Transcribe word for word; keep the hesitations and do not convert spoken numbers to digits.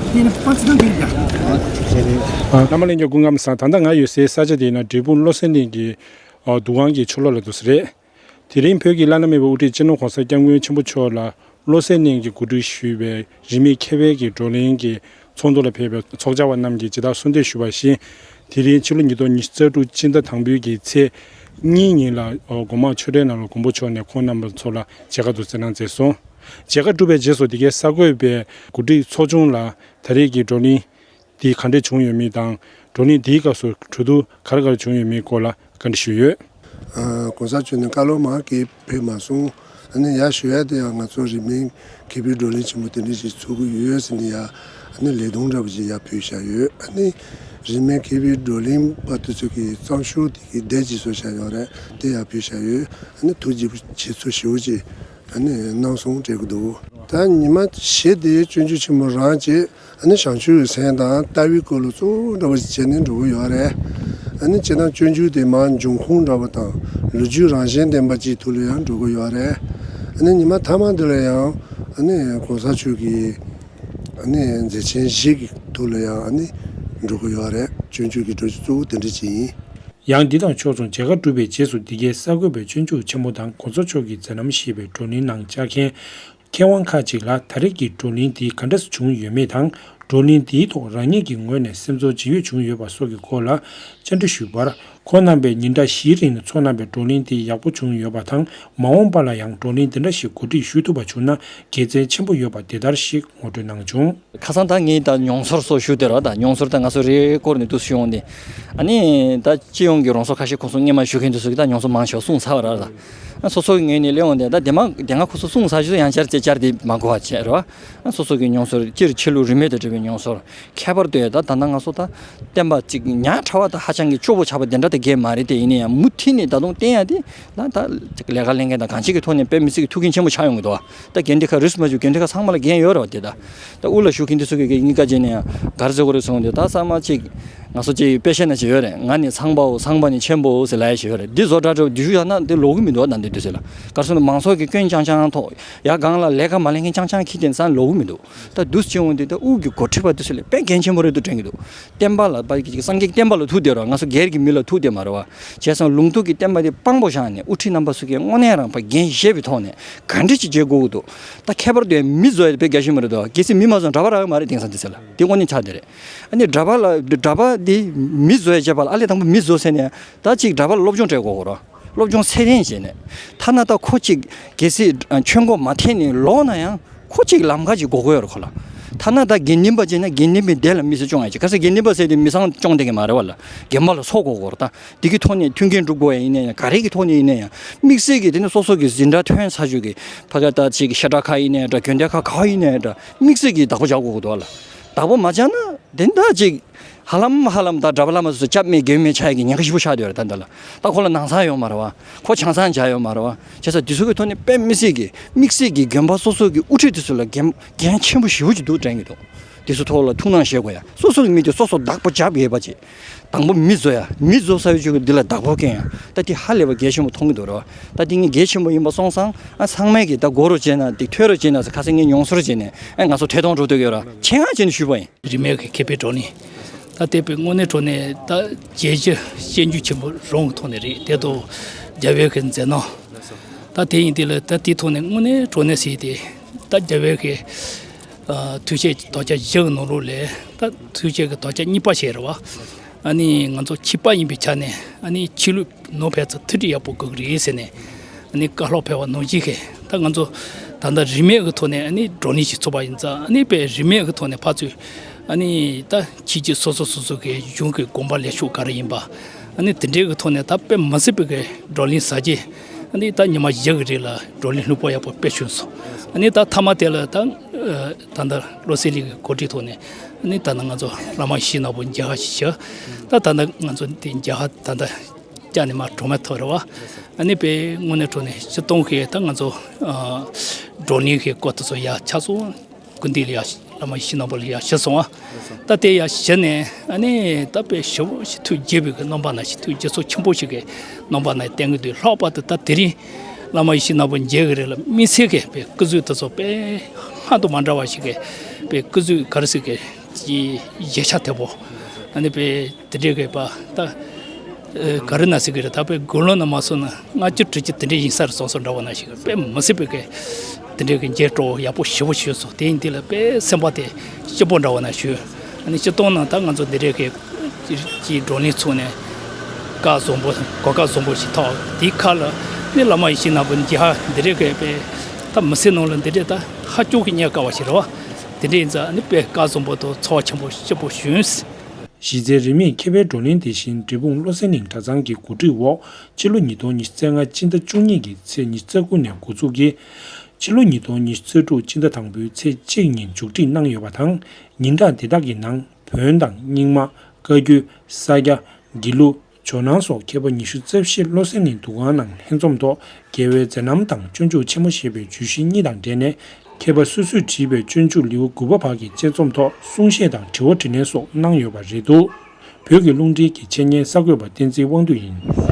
རྣམ་པ་ལྷན་རྒྱས་སྐུ་ཁམས་བཟང་། ད་ལྟ་ང་ཡོད་སའི་ས་ཆ་དེའི་ནང་འབྲས་སྤུངས་བློ་གསལ་གླིང་གི་འདུ་ཁང་གི་ཕྱི་ལོགས་ལ་འདུག་ས་རེད། དེ་རིང་བོད་ཀྱི་བླ་ན་མེད་པའི་དབུ་ཁྲིད་སྤྱི་ནོར་༸གོང་ས་༸སྐྱབས་མགོན་ཆེན་པོ་མཆོག་ལ་བློ་གསལ་གླིང་གིས་གོ་སྒྲིག་ཞུས་པའི་རིས་མེད་མཁས་པའི་གི་བགྲོ་གླེང་གི་ཚོགས་འདུ་ལ་ཕེབས་པའི་ཚོགས་བཅར་བ་རྣམས་ཀྱིས་ཇི་ལྟར་གསོལ་འདེབས་ཞུས་པ་བཞིན། དེ་རིང་ཕྱི་ལོ་ཉིས་སྟོང་ཉི་ཤུ་རྩ་དྲུག་སྤྱི་ཟླ་དང་པོའི་གི་ཚེས་གཉིས་ཉིན་ལ་སྒོ་མང་ཆོས་གྲྭའི་ནང་ལ་མགོན་པོ་མཆོག་ནས་ཁོང་རྣམ་པ་ཚོ་ལ་མཇལ་ཁ་དང་བརྩི་སྣང་མཛད་སོང་། མཇལ་ཁ་གྲུབ་པའི་རྗེས་སུ་འདི་གའི་གསར་འགོད་པས་གོ་སྒྲིག་ཚོགས་ཆུང་ལ་ད་རེས་ཀྱི་བགྲོ་གླེང་འདི་ག་འདྲས་བྱུང་ཡོད་མེད་དང་། བགྲོ་གླེང་འདིའི་སྐབས་སུ་གྲོས་བསྡུར་ག་རེ་ག་རེ་བྱུང་ཡོད་མེད་སྐོར་ལ་བཀའ་འདྲི་ཞུས་ཡོད། ཨ། ༸གོང་ས་མཆོག་ནས་བཀའ་སློབ་མང་གི་ཕེབས་མ་སོང་། ཨ་ནི་ཡར་ཞུ་ཡ་དེ་ཡང་ང་ཚོ་རིས་མེད་མཁས་པའི་བགྲོ་གླེང་ཆེན་མོ་དེ་འདྲ་ཞིག་ཚོགས་ཀྱི་ཡོད་ཟེར་ནས་ཡར་ཨ་ནི་ལས་དོན་འདྲ་པོ་ཞིག་ཡར་ཕུལ་བཞག་ཡོད། ཨ་ནི་རིས་མེད་མཁས་པའི་བགྲོ་གླེང་པ་དེ་ཚོ་གི་གཙང་ཤུར་དེ་གི་བདེ་སྐྱིད་བཟོ་བཞག་ཡོད་རེད། དེ་ཡར་ཕུལ་བཞག་ཡོད། ཨ་ནི་ཐུགས་རྗེ་ཆེ་ཚུལ་ཞུ་ཅེས་ཨ་ནི་གནང་སོང་དྲན་གྱི་འདུག་ད་ཉི་མ་བཞི་དེ་སྤྱོད་འཇུག་ཆེན་མོ་རང་བྱས། ཨ་ནི་བྱང་ཆུབ་ཀྱི་སེམས་དང་ལྟ་བའི་སྐོར་ལ་གཙོ་བོ་འདྲ་པོ་ཞིག་བྱས་ནས་འགྲོ་གི་ཡོད་རེད། ཨ་ནི་སྤྱིར་བཏང་སྤྱོད་འཇུག་དེ་མར་འབྱུང་ཁུངས་འདྲ་པོ་དང་ལོ་རྒྱུས་རང་བཞིན་ལྡན་པ་ཅིག་ཐོག་ལ་ཡང་འགྲོ་གི་ཡོད་རེད། ཨ་ནི་ཉི་མ་མཐའ་མ་འདི་ལ་ཡང་ཨ་ནི་གོང་ས་མཆོག་གི་ཨ་ནི་མཛད་འཕྲིན་བཞི་གི་ཐོག་ལ་ཡང་ཨ་ནི་འགྲོ་གི་ཡོད་རེད། སྤྱོད་འཇུག་གི་འགྲོ་རྒྱུ་གཙོ་བོ་དེ་འདྲ་ཅིག་ཡིན། ཡང་འདི་དང་ཕྱོགས་མཚུངས་མཇལ་ཁ་གྲུབ་པའི་རྗེས་སུ་འདི་གའི་གསར་འགོད་པས་སྤྱོད་འཇུག་ཆེན་མོ་དང་གོང་ས་མཆོག་གི་མཛད་རྣམ་ཞེས་པའི་བགྲོ་གླེང་ནང་བཅར་མཁན་མཁས་དབང་ཁག་ཅིག་ལ་ད་རེས་ཀྱི་བགྲོ་གླེང་འདི་ག་འདྲ་བྱུང་ཡོད་མེད་དང་། བགྲོ་གླེང་འདིའི་ཐོག་རང་ཉིད་ཀྱི་ངོས་ནས་སེམས་ཚོར་ཇི་ཡོད་བྱུང་ཡོད་པ་སོགས་ཀྱི་སྐོར་ལ་བཅར་འདྲི་ཞུས་པར། ཁོང་རྣམ་པས་ཉིན་གྲངས་བཞིའི་རིང་ཚོགས་གནང་བའི་བགྲོ་གླེང་འདི་ཡག་པོ་བྱུང་ཡོད་པ་དང་། མ་འོངས་པ་ལ་ཡང་བགྲོ་གླེང་འདི་འདྲ་ཞིག་གོ་སྒྲིག་ཞུ་ཐུབ་པ་བྱུང་ན་དགེ་མཚན་ཆེན་པོ་ཡོད་པ་འདི་ལྟར་ཞིག་ངོ་སྤྲོད་གནང་བྱུང་། ཁ་སང་ད་ངས་ད་མྱོང་ཚོར་སོགས་ཞུ་དེ་ར། ད་མྱོང་ཚོར་ད་ང་ཚོ་རེ་སྐོར་ནས་འདུག་ཞུ་ཡོང་དེ། ཨ་ནི་ད་སྤྱི་ཡོངས་ཀྱི་རང་སོ་ཁ་ཤས་ཁོ་ཚོ་སྔས་མ་ཞུ་མཁན་དེ་ཚོ་གིས་ད་མྱོང་ཚོར་མང་ཆེ་བ་གསུངས་ཚར་བ་ར། ད་སོ་སོ་གི་ངོས་ནས་སླེབས་ཡོང་དེ་ད་དེ་མ་དེ་སྔ་ཁོ་ཚོ་གསུངས་ཚར་རྗེས་ཡང་བསྐྱར་བཅར་བཅར་དེ་མ་དགོས་པ་བྱས་ར། ཨ་སོ་སོ་གི་མྱོང་ཚོར་སྤྱིར་ཆོས་ལུགས་རིས་མེད་དང་འབྲེལ་བའི་མྱོང་ཚོར། ཁྱད་པར་དུ་ད་ད་ལྟ་ང་ཚོ་ད་བསྟན་པ་ཅིག་ཉག་ཕྲ་བ་དང་ཧ་ཅང་གི་སྐྱོ་པོ་ཆགས་པ་དེ་འདྲ་དེ་གས་མ་རེད་དེ། ཡིན་ན་ཡང་མུ་མཐུད་ནས་ད་དུང་བསྟན་ཡ་དེ་ད་ད་ཅིག་ལས་ཀ་ལས་མཁན་དང་གང་ཅིག་གི་ཐོག་ནས་དཔེ་མི་སྲིད་ཀྱི་ཐུགས་འགན་ཆེན་པོ་ཆགས་ཡོང་གི་འདུག་བ། ད་དགེ་འདུན་ཁག་རིས་སུ་མ་ཆད་དགེ་འདུན་ཁག་ཚང་མ་ལ་འགན་ཡོད་རེད་བ་དེ། ད་ད་དབུ་ལ་བཞུགས་མཁན་དེ་ཚོ་གི་གི་གཉིས་ཀ་བྱས་ནས་ཡང་ག་རེ་ཟེར་དགོས་རེད་གསུངས་དེ། ད་ཚང་མ་ཅིག་ང་ཚོ་ཅིག་དཔེ་བཤད་ན་ཅིག་ཡོད་རེད། ང་ནི་ཚངས་པའོ་ཚངས་པ་ནི་ཆེན་པོའོ་ཟེར་ལབ་ཡ་ཞིག་ཡོད་རེད། འདི་བཟོ་འདྲ་འདྲ་བོ་འདི་ཞུ་ཡག་ན་འདི་ལོག་གི་མི་འདུག་ད་འདི་དུས་ཚོད་ལ་ག་རེ་ཟེར་ན་མང་ཚོགས་ཀྱི་སྐྱོན་རྐྱང་རྐྱང་ཐོག་ཡ་གང་ལ་ལས་ཀ་མ་ལས་མཁན་རྐྱང་རྐྱང་ཁྱི་དེ་ཚང་ལོག་གི་མི་འདུག་ད་འདུག་སེ་བྱུང་འདི་ད་དབུ་གི་འགོ་ཁྲིད་པ་དེ་ཚོ་ལ་དཔེ་འགན་ཆེན་པོ་རེད་འདུག་དྲན་གྱི་འདུག་བསྟན་པ་ལ་པ་སངས་རྒྱས་བསྟན་པ་ལ་ཐུག་བསྡད་རོགས། ང་ཚོ་སྒེར་གྱི་མི་ལ་ཐུག་བསྡད་མ་རེད་བ། བྱས་ཙང་ལུང་རྟོགས་ཀྱི་བསྟན་པ་དེ་དཔང་པོ་བཞག་ནས་དབུ་ཁྲིད་རྣམ་པ་ཚོ་གིས་དངོས་གནས་རང་ཕར་འགན་བཞེས་པའི་ཐོག་ནས་ག་འདྲ་ཅིག་བྱེད་དགོས་ཀྱི་འདུག་ད་ཁྱད་པར་དུ་མི་བཟོ་ཡ་དེ་དཔེ་གལ་ཆེན་པོ་རེད་འདུག་གལ་སྲིད་མི་མ་བཟོ་ན་གྲྭ་པ་རག་གི་མ་རེད། དེང་སང་དེ་ཚོ་ལ་དེ་དངོས་གནས་ཆགས་བསྡད་རེད། ཨ་ནི་གྲྭ་པ་ལ་གྲྭ་པ་དེ་མི་བཟོ་ཡ་བྱེད་པ་ལ་ཨ་ལས་དང་པོ་མི་བཟོ་ཟེར་ནས་ད་ཅིག་གྲྭ་པ་ལ་སློབ་སྦྱོང་སྤྲད་དགོས་ཀྱི་རེད། སློབ་སྦྱོང་ཚད་ལྡན་བྱས་ནས། ཐ་ན་ད་ཁོ་ཅིག་གལ་སྲིད་ཆོས་མགོ་མ་ཐེག་ནས་ལོག་ན་ཡང་ཁོ་ཅིག་ལམ་ཁ་ཅིག་དགོས་ཀྱི་ཡོད་རེད་ཁོ་ལ། ཐ་ན་ད་དགེ་འདུན་པ་བྱས་ན་དགེ་འདུན་པའི་སྡེ་ལ་དམིགས་བསལ་སྐྱོང་ཡ་ཅིག་གལ་སྲིད་དགེ་འདུན་པ་ཟེར་དེ་མི་ཚང་སྐྱོང་བསྡད་ཀྱི་མ་རེད་བ་ལ། དགེ་འདུན་པ་ལ་སོགས་དགོས་ཀྱི་རེད། ད་འདི་གི་ཐོག་ནས་མཐུན་རྐྱེན་སྒྲུབ་དགོས་ཡ་ཡིན་ན་ཡང་ག་རེ་གི་ཐོག་ནས་ཡིན་ན་ཡང་དམིགས་བསལ་གྱི་དེ་ནི་སོ་སོ་གི་འཛིན་གྲྭ་ཐོན་ཚར་རྒྱུ་གི་ཕ་གི་ད་ཅིག་བཤད་གྲྭ་ཁག་ཡིན་ན་ཡང་འདྲ་དགོན་སྡེ་ཁག་ག་བ་ཡིན་ན་ཡང་འདྲ་དམིགས་བསལ་གྱི་བདག་པོ་རྒྱག་དགོས་ཀྱི་འདུག་བ་ལ། བདག་པོ་མ་བྱས་ན་དེ་འདྲ་ཅིག་ཧ་ལམ་ཧ་ལམ་ད་གྲྭ་པ་བླ་མ་ཚོ་སྐྱབས་མེད་མགོན་མེད་ཆགས་ཡ་གི་ཉེན་ཁ་ཞེ་པོ་ཆགས་བསྡད་ཡོད་རེད་ད་ལྟ་ལ། ད་ཁོ་ལ་ནང་ཚང་ཡོད་མ་རེད་བ། ཁོ་ཆང་ཚང་རྒྱག་ཡོད་མ་རེད་བ། བྱས་ཙང་དེ་ཚོ་གི་ཐོག་ནས་དཔེ་མི་སྲིད་ཀྱི་དམིགས་བསལ་གྱི་དགོན་པ་སོ་སོ་གི་དབུ་ཁྲིད་དེ་ཚོ་ལ་འགན་འགན་ཆེན་པོ་ཞེ་པོ་ཅིག་འདུག་དྲན་གྱི་འདུག་དེ་ཚོ་ཐོག་ལ་ཐུགས་སྣང་བཞེས་དགོས་ཡ། སོ་སོ་གི་མི་དེ་སོ་སོ་བདག་པོ་རྒྱབ་ཡོད་པ་ཅིག་དང་པོ་མི་བཟོ་ཡ། མི་བཟོ་ས་ཡོད་ཅིག་གི་འདི་ལ་བདག་པོ་སྐྱོན་ཡ། ད་དེ་ཧ་ལས་པ་གལ་ཆེན་པོ་མཐོང་གི་འདུག་རེད་བ། ད་དེ་ངས་གལ་ཆེན་པོ་ཡིན་པ་སོང་ཙང་ཨ་ཚང་མས་ཀྱི་ད་གོ་རུ་བྱས་ན་དེ་ཐོས་རུ་བྱས་ན་ཁ་སང་ངས་མྱོང་ཚོར་བྱས་ནས་ཨ་ང་ཚོ་ཐད་གཏོང་འགྲོ་འདོད་ཡོད་ར་ཆེད་མངགས་བྱས་ནས་ཞུས་པ་ཡིན། རིས་མེད་ཀྱི་མཁས་པའི་བགྲོ་གླེང་། ད་དེ་བས་དངོས་གནས་དྲང་གནས་ད་རྒྱལ་སྤྱི་སྤྱོད་འཇུག་ཆེན་པོ་རང་གི་ཐོག་ནས་རེད། དེ་དང་རྒྱལ་བའི་གི་མཛད་རྣམ། ད་དེ་ཡིན་དུས་ལ་ད་དེའི་ཐོག་ནས་དངོས་གནས་དྲང་གནས་ཟེར་ཏེ་ད་རྒྱལ་བའི་གི་ཨ་ཐུགས་བསྐྱེད་དམ་བཅའ་བཞི་གི་ནང་ལོགས་ལས་ད་ཐུགས་བསྐྱེད་ཀྱི་དམ་བཅའ་གཉིས་པ་ཞིག་རེད་བ། ཨ་ནི་ང་ཚོ་ཁྱིམ་པ་ཡིན་པའི་ཆ་ནས་ཨ་ནི་ཆོས་ལུགས་ནོར་ཕན་ཚུན་མཐུན་སྒྲིལ་ཡག་པོ་དགོས་ཀྱི་རེད་ཟེར་ནས། ཨ་ནི་བཀའ་སློབ་ཕེབས་པ་ནང་བཞིན་གྱི་ད་ང་ཚོ་ད་ལྟ་རིས་མེད་ཀྱི་ཐོག་ནས་ཨ་ནི་བགྲོ་གླེང་ཞིག་ཚོགས་པ་ཡིན་ཙང་། ཨ་ནི་དཔེ་རིས་མེད་ཀྱི་ཐོག་ནས་ཕར་ཚུར་ཨ་ནི་ད་ཁྱེད་ཀྱི་སོ་སོ་སོ་སོ་གི་གཞུང་གི་དགོངས་པ་ལེགས་ཤོམ་ག་རེ་ཡིན་པ། ཨ་ནི་དེ་འདྲའི་གི་ཐོག་ནས་ད་དཔེ་མི་སྲིད་པའི་གི་བགྲོ་གླེང་ཟབ་རྒྱས། ཨ་ནི་ད་ཉི་མ་བཞི་གི་རིང་ལ་བགྲོ་གླེང་ལྷུག་པོ་ཡག་པོ་དཔེ་བྱུང་སོང་། ཨ་ནི་ད་མཐའ་མ་དེ་ལ་ད་ད་ལྟ་བློ་གསལ་གླིང་གི་གོ་སྒྲིག་ཐོག་ནས་ཨ་ནི་ད་ལྟ་ང་ཚོ་བླ་མ་ཡེ་ཤེས་ནག་པོ་མཇལ་ཁ་ཞིག་བྱས། ད་ད་ལྟ་ང་ཚོ་དེ་མཇལ་ཁ་ད་ལྟ་བཅར་ནས་མར་གྲོངས་མ་ཐུབ་རེད་བ། ཨ་ནི་དཔེ་དངོས་གནས་དྲང་གནས་སྤྱིར་བཏང་གི་ད་ང་ཚོ་ཨ་བགྲོ་གླེང་གི་སྐོར་དེ་ཚོ་ཡར་ཕྱག་སོང་། སྐུ་མདུན་ལ་ཡར་བླ་མ་ཡེ་ཤེས་ནག་པོ་ལ་ཡར་ཞུས་སོང་བ། ད་དེ་ཡར་ཞུས་ནས་ཨ་ནི་ད་དཔེ་ཞེ་པོ་ཞིག་ཐུགས་དགྱེས་པའི་གི་རྣམ་པ་ནང་བཞིན་ཐུགས་དགྱེས་ཚོར་ཆེན་པོ་ཞིག་གི་རྣམ་པ་ནང་བསྟན་གྱི་འདུག་ལྷག་པར་དུ་ད་དེ་རིང་བླ་མ་ཡེ་ཤེས་ནག་པོ་མཇལ་གི་རེད་ལ་དམིགས་བསལ་གྱི་དཔེ་སྐུ་གཟུགས་དེ་ཚོ་དཔེ་སྔར་དང་མ་འདྲ་བ་ཞིག་གི་དཔེ་སྐུ་གཟུགས་ག་རེ་ཟེར་གི་ཀྱི་ཡིག་ཆ་དེ་པོ་ཨ་ནི་པའི་དེ་འདྲའི་གི་པ་ད་ག་རེ་ན་ཟེར་གི་རེད། ད་པའི་དགུང་ལོ་ན་མ་སོང་ན་ལྔ་བཅུ་དྲུག་ཅུ་དེ་འདྲའི་ཡིན་ས་རེད། སོང་སོང་འདྲ་བ་ན་ཞིག་དཔེ་མི་སྲིད་པའི་གི་དེ་འདྲའི་གི་མཇལ་སྤྲོ་ཡག་པོ་ཞེ་པོ་ཞུས་སོང་། དེ་ཡིན་དུས་ལ་དཔེ་སེམས་པ་དེ་སྐྱིད་པོ་འདྲ་བ་ན་ཞུ། ཨ་ནི་སྤྱིར་བཏང་ན་ད་ང་ཚོ་འདི་འདྲའི་གི་ཀྱི་བགྲོ་གླེང་ཚུགས་ནས་སྐལ་བཟང་པོ་གོ་སྐལ་བཟང་པོ་ཞིག་ཐོབ། དེའི་ཁ་ལ་ནི་བླ་མ་ཡིད་བཞིན་ནོར་བུ་འདི་ཧ་འདི་འདྲའི་གི་དཔེ་ད་མི་ཚེ་ནང་ལ་འདི་འདྲའི་ད་ཧ་ཅང་གི་རྙེད་དཀའ་བ་ཞིག་རེད་བ། དེ་འདྲ་ཡིན་ཙང་ནི་དཔེ་སྐལ་བཟང་པོ་དང་ཚོར་བ་ཆེན་པོ་སྐྱིད་པོ་བྱུང་། གཞི་རྩའི་རིན་མེད་མཁས་པའི་བགྲོ་གླེང་དེ་བཞིན་འབྲས་སྤུངས་བློ་གསལ་གླིང་གྲྭ་ཚང་གི་གོ་སྒྲིག་འོག་ཕྱི་ལོ་ཉིས་སྟོང་ཉི་ཤུ་རྩ་ལྔ་སྤྱི་ཟླ་བཅུ་གཉིས་ཀྱི་ཚེས་ཉི་ཤུ་རྩ་དགུ་ནས་འགོ་འཛུགས་ཀྱིས་ཕྱི་ལོ་ཉིས་སྟོང་ཉི་ཤུ་རྩ་དྲུག་སྤྱི་ཟླ་དང་པོའི་ཚེས་གཅིག་ཉིན་མཇུག་སྒྲིལ་གནང་ཡོད་པ་དང་། ཉིན་གྲངས་དེ་དག་གི་ནང་བོན་དང་རྙིང་མ། བཀའ་བརྒྱུད། ས་སྐྱ། དགེ་ལུགས། ཇོ་ནང་སོགས་མཁས་པ་ཉི་ཤུ་རྩ་བཞི་བློ་གསལ་གླིང་འདུ་ཁང་ནང་ལྷན་འཛོམས་ཐོག་རྒྱལ་བའི་མཛད་རྣམ་དང་སྤྱོད་འཇུག་ཆེན་མོ་ཞེས་པའི་བརྗོད་གཞི་གཉིས་དང་འབྲེལ་ནས་མཁས་པ་སོ་སོས་བྲིས་པའི་སྤྱོད་འཇུག་ལེའུ་དགུ་པ་བར་གྱི་དཔྱད་རྩོམ་ཐོག་གསུང་བཤད་དང་དྲི་བ་དྲིས་ལན་སོགས་གནང་ཡོད་པ་རེད་འདུག་བོད་ཀྱི་རླུང་འཕྲིན་གྱི་འཆད་ཉན་གསར་འགོད་པ་བསྟན་འཛིན་དབང་འདུས་ཡིན།